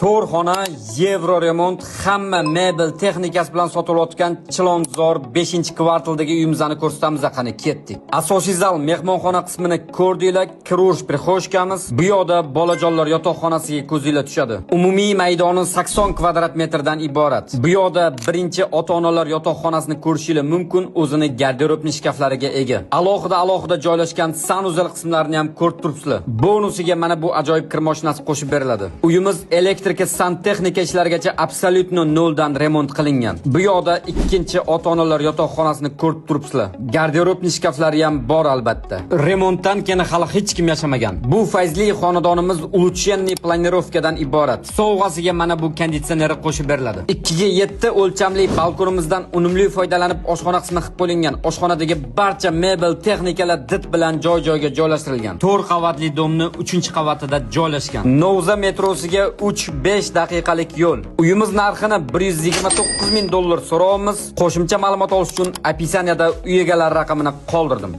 To'rt xona, евроремонт, hamma mebel texnikasi bilan sotilayotgan Chilonzor 5-kvartaldagi uyimizni ko'rsatamiz, qani ketdik. Asosiy zal, mehmonxona qismini ko'rdinglar, kirish прихожка miz. Bu yoqda bolajonlar yotoqxonasiga ko'zinglar tushadi. Umumiy maydoni 80 kvadrat metrdan iborat. Bu yoqda birinchi ota-onalar yotoqxonasini ko'rishinglar mumkin, o'zini гардеробный shkaflariga ega. Alohida alohida joylashgan санузел qismlarini ham ko'rib turibsizlar. Bonusiga mana bu ajoyib kir mashinasi qo'shib beriladi. Uyimiz электрика, santexnika ishlarigacha абсолютно noldan remont qilingan. Bu yoqda ikkinchi ota-onalar yotoqxonasini ko'rib turibsizlar. Гардеробный shkaflari ham bor albatta. Remontdan keyin hali hech kim yashamagan. Bu fayzli xonadonimiz улучшенный планировка dan iborat. Sovg'asiga mana bu konditsioneri qo'shib beriladi. 2 ga 7 o'lchamli balkonimizdan unumli foydalanib oshxona qismi qilib qo'yilgan. Oshxonadagi barcha mebel texnikalar did bilan joy-joyiga joylashtirilgan. 4 qavatli дом ni 3-qavatida joylashgan. Novza metrosiga 3-5 daqiqalik yo'l. Uyimiz narxini 129 ming dollar so'rayapmiz. Qo'shimcha ma'lumot olish uchun описание da uy egalari raqamini qoldirdim.